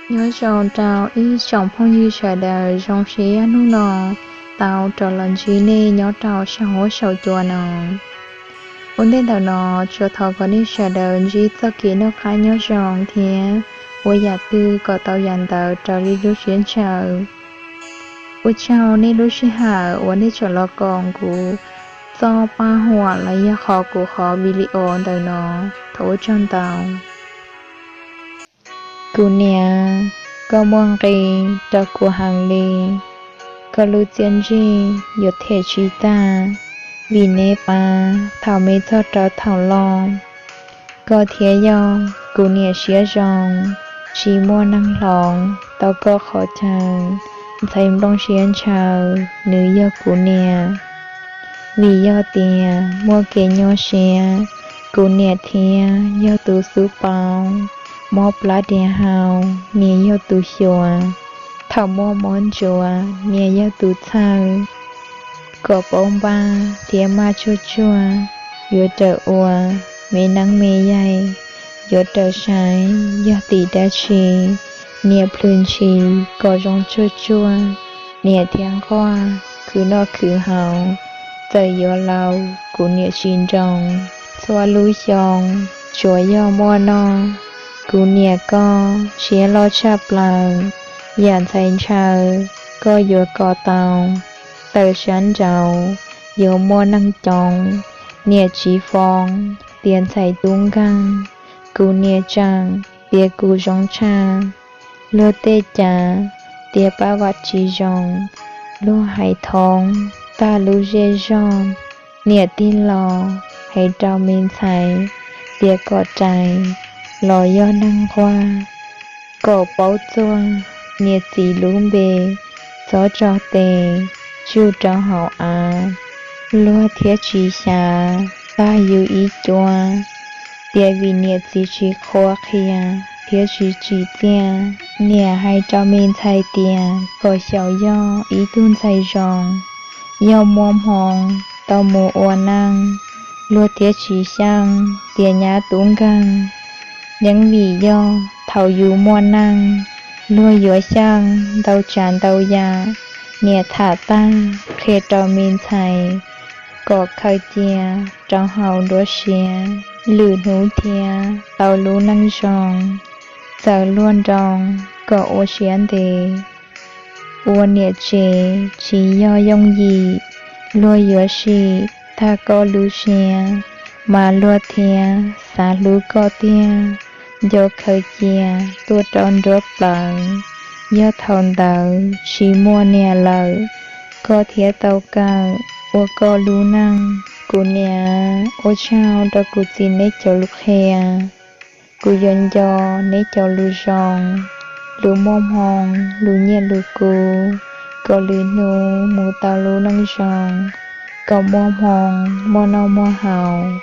Nyob zoo rau ib tsoom phooj ywg sawv daws, zoo siab hnub no tau rov los ntsib nej nyob rau saum huab saum cua no. Ua ntej ntawm no tsuas thov kom nej sawv daws ntsib txoj kev noj qab nyob zoo thiab ua yam twg kom tau yam ntawd raws li lub siab ntshaw. Ua tsaug nej lub sij hawm uas nej tseem los koom kuv txoj paj huam los yog qhov kuv qhov video ntawm no. Thov ua tsaug ntau. Kuv niam, koj muaj nqis rau kuv heev li. Koj lub txiaj ntsig yuav them tsis tag, vim neb pab thaum me txog rau thaum loj. Koj thiaj yog kuv niam siab zoo, tsis muaj neeg hloov tau koj qhov chaw. Ntxhais nplooj siab ntshaw, nws yog kuv niam. Vim yog tias muaj kev nyuaj siab, kuv niam thiaj yog tus xub paub. Mob plab diav hau, niam yog tus xyuas. Thaum muaj mob ntsuav, niam yog tus txhawj. Kom paub npaj thiab maj tsuag tsuag, yuav raws ua me neeb me yaig, yuav raws saib yog tim dab tsi. Niam plhws ntshis kom zoo tsuag tsuag, niam thiab nquag khwv noj khwv haus. Txawm yuav laus kuv niam tsis nroo, txhua lub xyoo tsuas yog muaj noj. Kuv niam koj siab loj tshaj plaws, yam ntxhais ntshaw koj yuav kom tau. Tawm sab nraud yuav muaj neeg coob, niam tsis foob tias ntxhais tub nkeeg. Kuv niam tseem tias kuv zoo tshaj luag tej cav, tias pab vam tsis zoo, luag hais thoob tag lub zej zog. Niam tig los hais rau me ntxhais tias kom rais los yog neeg nquag, kom paub txuag niam txiv lub npe, txhob tso tes tsuj rau hauv av. Luag thiaj tsis xyav tag yus ib cuab, tias vim niam txiv tsis qhuab qhia thiab tsis tsim txiaj. Niam hais rau me ntxhais tias kom xyaum yog ib tug ntxhais zoo, yog muaj hmoo tau mus ua neej, luag thiaj tsis xyeej tias nyab tub nkeeg. Yeej vim yog thaum yus muaj neej, luag yuav xyeej ntau tsav ntau yam. Niam tham tag qhia rau me ntxhais kom khaws cia rau hauv nruab siab, lwm hnub thiaj tau lub neej zoo. Txawm luag nroo kom ua siab ntev, ua niam tsev tsis yog yooj yim. Luag yuav sim tag koj lub siab, mas luag thiaj xav hlub koj tiag. Nco khaws cia tuaj rau nruab plawv, yog thaum ntawd tsis muaj niam lawm, koj thiaj tau kawm ua koj lub neej. Kuv niam, ua tsaug rau kuv txiv neb cov lus qhia. Kuv yuav nco neb cov lus zoo, lus muaj hmoo, lus nyiaj lus kub, kom lwm hnub mus tau lub neej zoo, kom muaj hmoo muaj noj muaj haus,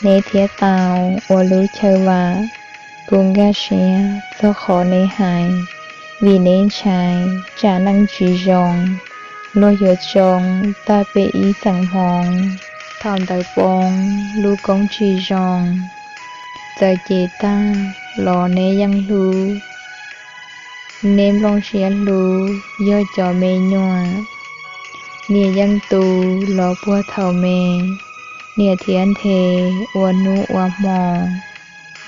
neb thiaj tau ua lub chaw vam. Kuv nkag siab txog qhov neb hais, vim neb ntshai tsam neej tsis zoo, luag yuav tsoo tag peb ib txheem hmoov. Thaum ntawd poob lub koob tsis zoo, txawm cem tag los neb yeej hlub. Neb nplooj siab hlub yog cov me nyuam, niam yeej tu los puag thaum me. Niam thiaj nthe ua hnub ua hmo,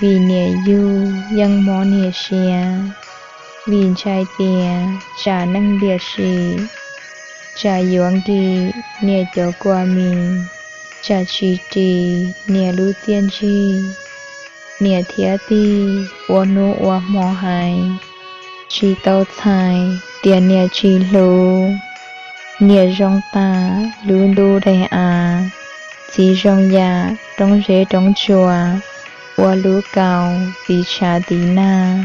vim niam yug yeej mob niam siab. Vim ntshai tias tsam neej liam sim, tsam yuav nkim niam cov kua mis, tsam tsis ris niam lub txiaj ntsig. Niam thiaj tig ua hnub ua hmo hais, tsis tau txhais tias niam tsis hlub. Niam zoo tas lub ntuj daim av, txiv zoo yam roob zeb roob tsua, ua lub kaus tiv tshav tiv nag.